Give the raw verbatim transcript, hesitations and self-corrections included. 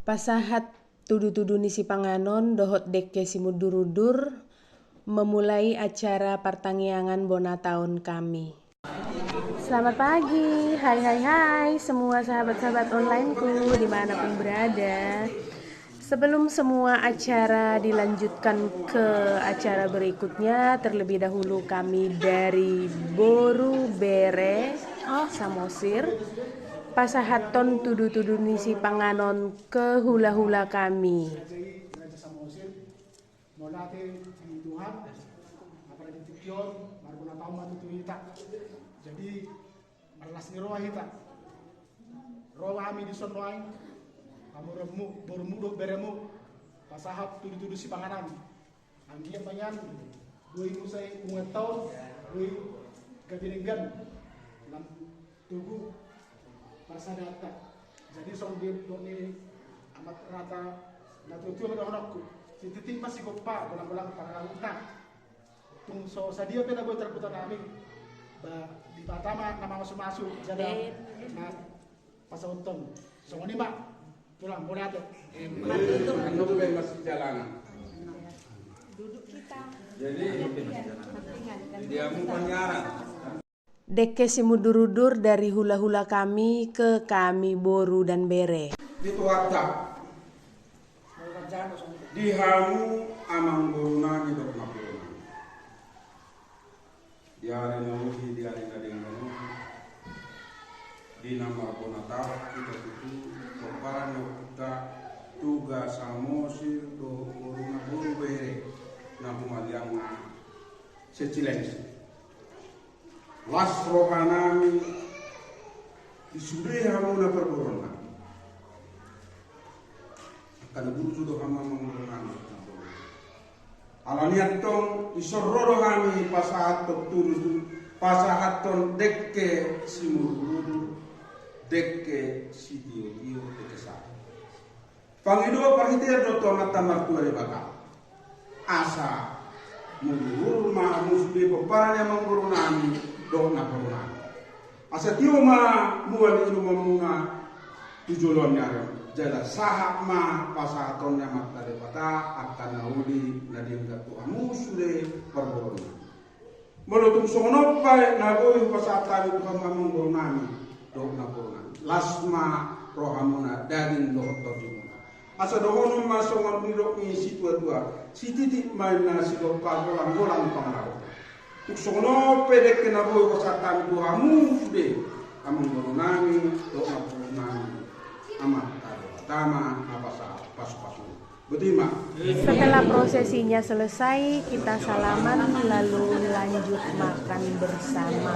Pasahat tudu-tudu ni sipanganon dohot dengke simundur-undur, memulai acara partangiangan bona taon kami. Selamat pagi, hai hai hai semua sahabat-sahabat onlineku dimanapun berada. Sebelum semua acara dilanjutkan ke acara berikutnya, terlebih dahulu kami dari Boru Bere Samosir pasahathon tudu-tudu ni sipanganon ke hula-hula kami. Mauliate di Tuhan, apalagi tingki on marbona taon ma tutu hita. Jadi marlas ni roha hita. Ro hami dison nuaeng, hamu borumu dohot beremu, pasahat tudu-tudu sipanganon. Anggiat ma nian boi muse unang taon, boi gabe denggan lam togu parsadaanta. Jadi songon didok ni amak rata na tua-tua ma dohononku, sititik ma sigompa, golang-golang pangarahutna. Tung so sadia pe na boi tarbuat nami, ba Debata ma na mamasu-masu jala na pasauthon. Songon i ma. Tulang, mauliate. Duduk kita. Jadi, di dia muka nyarang. Dengke simundur-undur dari hula-hula kami ke kami boru dan bere. Di Tuhanta. Di hamu amangboru nami dohot namboru nami. Di ari na uli, di ari na denggan on, di na marbona taon hita tutu, pomparan ni ompunta Toga Samosir dohot boruna boru bere na humaliangna Secilensi. Las rohanami di sude hamuna parboruonnami. Angka na burju do hamu amangboru nami. Alani antong dison ro do hami pasahathon tudu, pasahathon dengke simundur-undur, dengke sitio-tio, dengke sahat. Pangidoan parhitean do tu Amanta Martua Debata. Asa mundur ma hamu sude pomparan ni amangboru nami dohot namboru nami. Asa tio ma mual ni inumonmuna tu joloan ni ari on. Jala sahat ma pasahaton ni Amanta Debata angka na uli na denggan tu hamu sude parboruonnami. Molo tung songon on pe na boi hupasahat hami tu hamu amangboru nami dohot namboru nami, las ma rohamuna daging dohot tondimuna. Asa dohonon ma songon nidok ni situa-tua, sititik ma inna sigompa, golang-golang pangarahutna. Tung songon on pe dengke na boi hupasahat hami tu hamu sude amangboru nami dohot namboru nami, Amanta Debata ma na pasahat pasu-pasuna. Setelah prosesinya selesai, kita salaman lalu lanjut makan bersama.